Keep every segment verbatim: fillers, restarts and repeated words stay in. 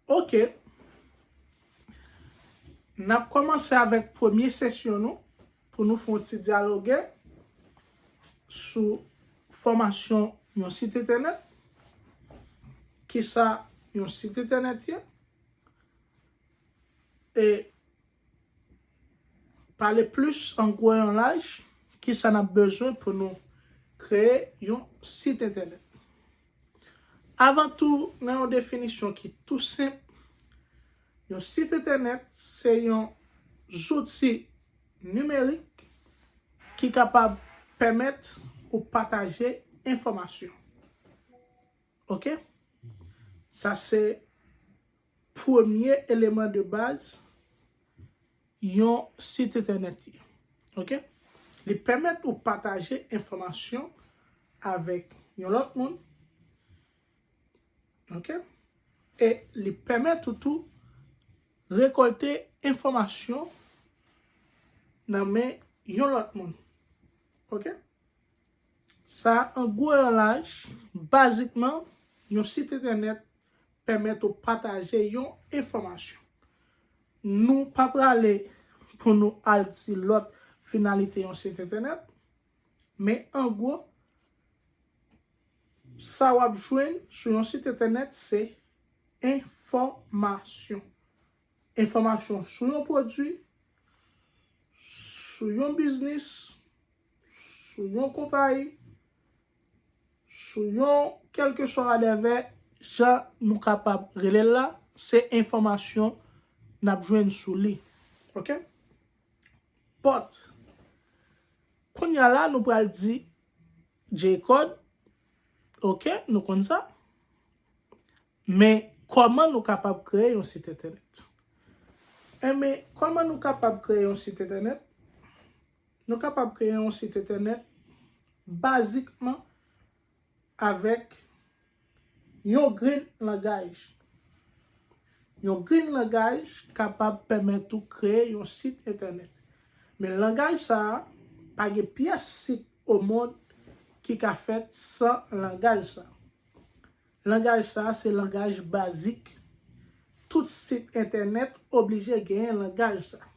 Ok. N ap kòmanse avèk premye sesyon nou pou nou fè yon ti dyaloge sou fòmasyon yon sit entènèt. Kisa yon sit entènèt ye? E pale plis an gwo e an laj, kisa n ap bezwen pou nou kreye yon sit entènèt. Avan tou, nan yon definisyon ki tou senp, yon sit entènèt se yon zouti nimerik ki kapab pèmèt ou pataje enfòmasyon. Ok? Sa se premye eleman de baz yon sit entènèt ye. Ok? Li pèmèt ou pataje enfòmasyon avèk yon lòt moun. Ok? E li pèmèt ou tou rekòlte enfòmasyon nan men yon lòt moun. Ok? Sa, an gwo e an laj, bazikman, yon sit entènèt pèmèt ou pataje yon enfòmasyon. Nou pa prale pou nou al di lòt finalite yon sit entènèt, men an gwo, sa w ap jwenn sou yon sit entènèt se enfòmasyon. Enfòmasyon sou yon pwodui, sou yon biznis, sou yon konpayi, sou yon kèlkeswa whatever jan nou kapab rele l la, se enfòmasyon n ap jwenn sou li. Ok? But, kounye a la, nou pral di J-Code. Ok, nou konn sa. Men, kòman nou kapab kreye yon sit entènèt? Enben, kòman nou kapab kreye yon sit entènèt? Nou kapab kreye yon sit entènèt bazikman avèk yon grenn langaj. Yon grenn langaj kapab pèmèt ou kreye yon sit entènèt. Men langaj sa a, pa gen pyès sit o mond ki ka fèt san langaj sa a. Langaj sa a se langaj bazik. Tout sit entènèt oblije genyen langaj sa a.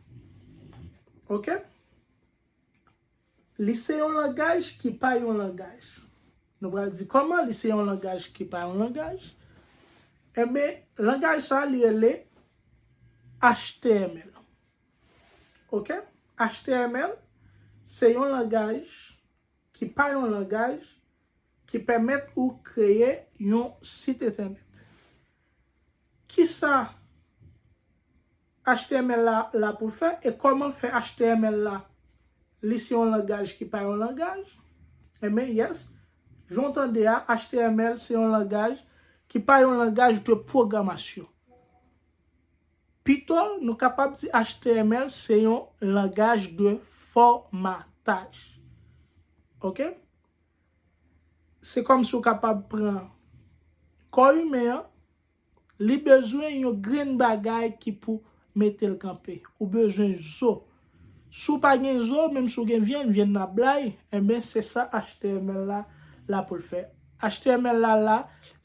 Ok? Li se yon langaj ki pa yon langaj. Nou pral di kòman li se yon langaj ki pa yon langaj. Enben, langaj sa a, li rele H T M L. Ok? H T M L se yon langaj ki pa yon langaj ki pèmèt ou kreye yon sit entènèt. Kisa H T M L la, la pou l fè, e kòman fè H T M L la, li se yon langaj ki pa yon langaj? Enben, yes, jan w tande a, H T M L se yon langaj ki pa yon langaj de pwogramasyon. Pito, nou kapab di H T M L se yon langaj de fòmataj. Ok? Se kòmsi w kapab pran kò imen an, li bezwen yon grenn bagay ki pou mete l kanpe. Ou bezwen zo. Si w pa gen zo, menm si w gen vyann, vyann nan ap blay, enben, se sa H T M L la, la pou l fè. H T M L la, la,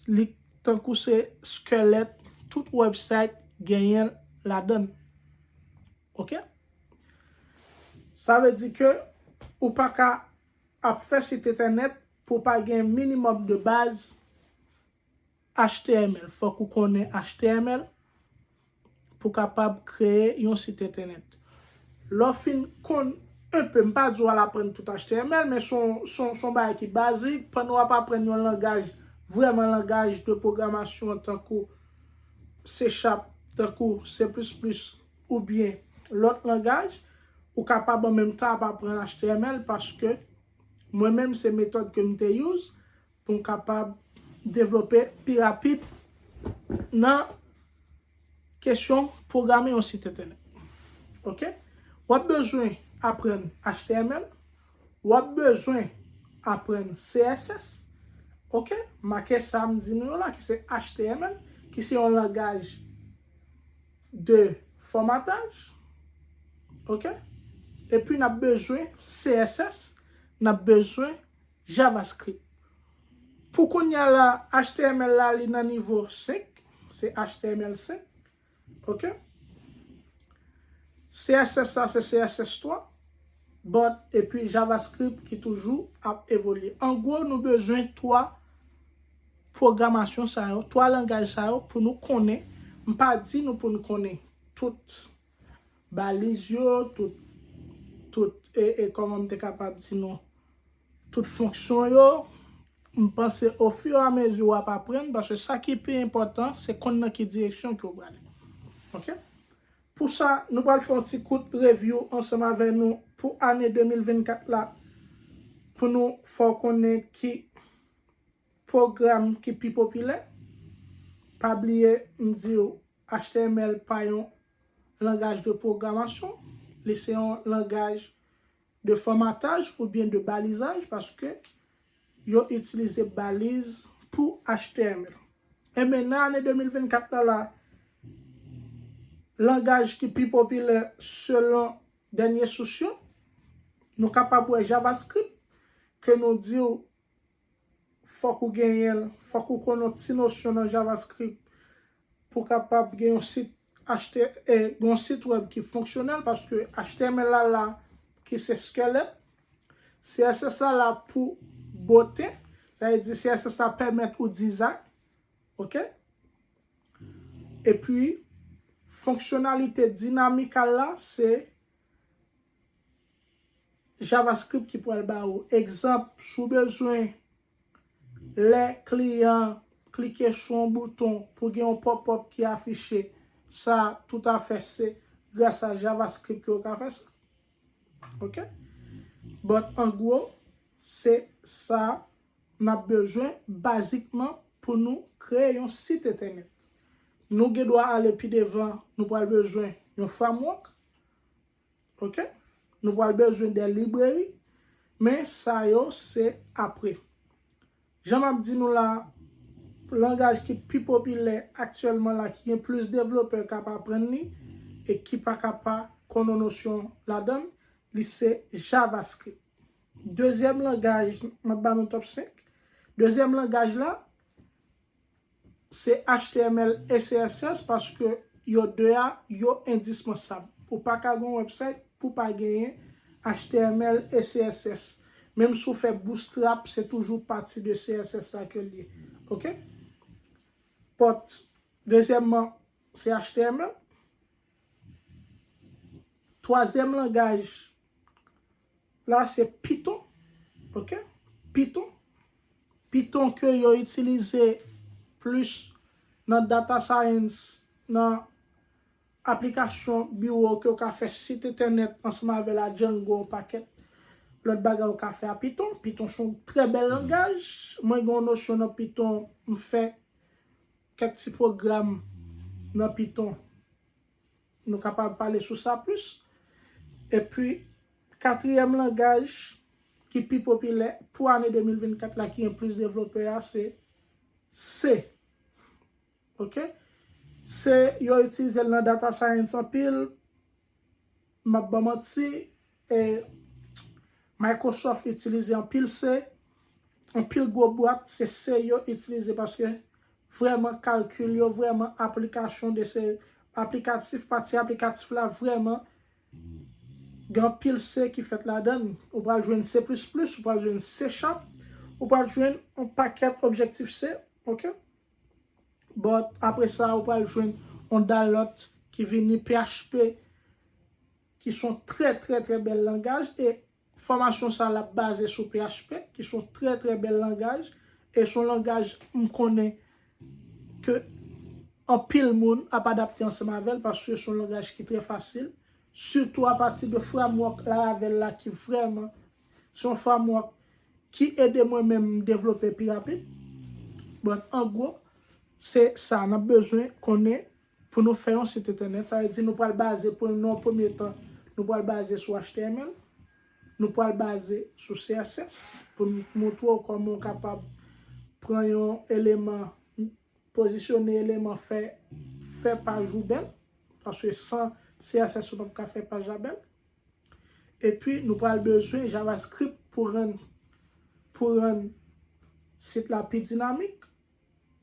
li tankou se skelèt tout website genyen ladan l. Ok? Sa vle di ke ou pa ka ap fè sit entènèt pou w pa gen minimòm de baz H T M L. Fòk ou konnen H T M L pou w kapab kreye yon sit entènèt. Lè w fin konn enpe, m pa di w al aprann tout H T M L, men se yon, se yon, se yon bagay ki bazik. Pandan w ap aprann yon langaj, vrèman langaj de pwogramasyon tankou C Sharp, tankou C plis plis, oubyen lòt langaj, ou kapab an menm tan ap aprann H T M L, paske mwen menm se metòd ke m te use pou m kapab devlope pi rapid nan kesyon pwograme yon sit entènèt. Ok? W ap bezwen aprann H T M L, w ap bezwen aprann C S S. Ok? Make sa m di nou yo la, ki se H T M L, ki se yon langaj de fòmataj. Ok? Epi n ap bezwen C S S, n ap bezwen JavaScript. Pou kounye a la, H T M L la, li nan nivo senk. se H T M L senk. Ok? C S S la, se C S S twa. But, epi JavaScript ki toujou ap evolye. An gwo, nou bezwen twa pwogramasyon sa yo, twa langaj sa yo pou nou konnen. M pa di nou pou nou konnen tout baliz yo, tout, tout, e, e kòman m te kapab di nou, tout fonksyon yo. M panse ofiramezi w ap aprann, paske sa ki pi enpòtan, se konn nan ki direksyon ke w prale. Ok? Pou sa, nou pral fè yon ti kout review ansanm avè nou pou ane de mil vennkat la, pou nou fè w konnen ki pwogram ki pi popilè. Pa bliye, m di w, H T M L pa yon langaj de pwogramasyon, li se yon langaj de fòmataj oubyen de balizaj, paske yo itilize baliz pou H T M L. Enben, nan ane de mil vennkat la, la, langaj ki pi popilè selon dènye sous yo, nou kapab wè JavaScript, ke nou di w, fòk ou genyen l, fòk ou konn yon ti nosyon nan JavaScript pou w kapab gen yon sit H T, eh, gen yon sit wèb ki fonksyonèl, paske H T M L la la, ki se skèlèt, C S S la la pou bote, sa vle di C S S la pèmèt ou dizay, ok? Epi, fonksyonalite dinamikal la, se JavaScript ki pral ba ou. Egzanp, si w bezwen lè kliyan klike sou yon bouton pou gen yon pòp-òp ki afiche, sa toutafè se gras a JavaScript ke w ka fè sa. Ok? But an gwo, se sa n ap bezwen bazikman pou nou kreye yon sit entènèt. Nou gen dwa ale pi devan, nou pral bezwen yon framework. Ok? Nou pral bezwen de libreri, men sa yo se apre. Jan m ap di nou la, langaj ki pi popilè aktyèlman la, ki gen plis devlopè k ap aprann li, e ki pa ka pa konn yon nosyon ladan l, li se JavaScript. Dezyèm langaj, m ap ba nou top senk. Dezyèm langaj la, se H T M L e C S S, paske yo de a, yo endispansab. Ou pa ka gen yon website pou pa genyen H T M L e C S S. Menm si w fè Bootstrap, se toujou pati de C S S la ke l ye. Ok? But, dezyèmman, se H T M L. Twazyèm langaj la, se Python. Ok? Python. Python ke yo itilize plis nan data science, nan aplikasyon biwo ke w ka fè sit entènèt ansanm avè la Django, yon pakèt lòt bagay w ka fè a Python. Python se yon trè bèl langaj. Mwen gen yon nosyon nan Python, m fè kèk ti pwogram nan Python. Nou kapab pale sou sa plis. Epi, katriyèm langaj ki pi popilè pou ane de mil vennkat la, ki gen plis devlopè a, se C. Ok? C, yo itilize l nan data science anpil. M ap ba w manti, e, Microsoft itilize anpil C, anpil gwo bwat, se C yo itilize paske vrèman kalkil yo, vrèman aplikasyon de se aplikatif, pati aplikatif la vrèman gen anpil C ki fèt ladan l. Ou pral jwenn C plis plis, ou pral jwenn C Sharp, ou pral jwenn yon pakèt objektif C, ok? But apre sa, ou pral jwenn yon dal lòt ki vini P H P, ki se yon trè, trè, trè bèl langaj, e fòmasyon sa l ap baze sou P H P, ki se yon trè, trè bèl langaj, e se yon langaj m konnen ke anpil moun ap adapte ansanm avè l, paske se yon langaj ki trè fasil, sitou apati de framework Laravel la ki vrèman, se yon framework ki ede mwen menm devlope pi rapid. But an gwo, se sa, n ap bezwen konnen pou nou fè yon sit entènèt. Sa vle di nou pral baze pou nan yon premye tan, nou pral baze sou H T M L, nou pral baze sou C S S pou n montre w kòman w kapab pran yon eleman, pozisyone eleman, fè, fè paj ou bèl, paske san C S S ou p ap ka fè paj la bèl. Epi nou pral bezwen JavaScript pou rann, pou rann sit la pi dinamik.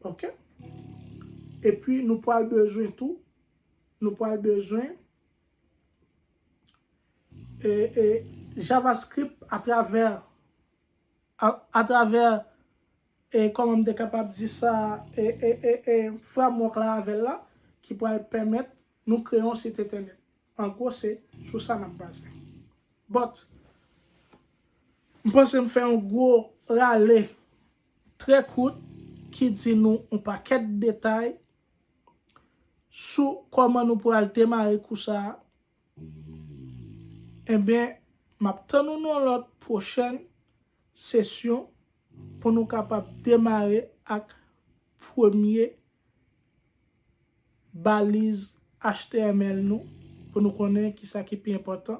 Ok? Epi nou pral bezwen tou, nou pral bezwen e, e, JavaScript atravè, a, atravè, e, kòman m te kapab di sa, e, e, e, e, framework Laravel la, ki pral pèmèt nou kreye yon sit entènèt. An gwo, se sou sa n ap baze. But, m panse m fè yon gwo rale trè kout ki di nou yon pakèt detay sou kòman nou pral demare kou sa a. Ebyen, m ap tann nou nan lòt pwochèn sesyon pou nou kapab demare ak premye baliz H T M L nou, pou nou konnen kisa ki pi enpòtan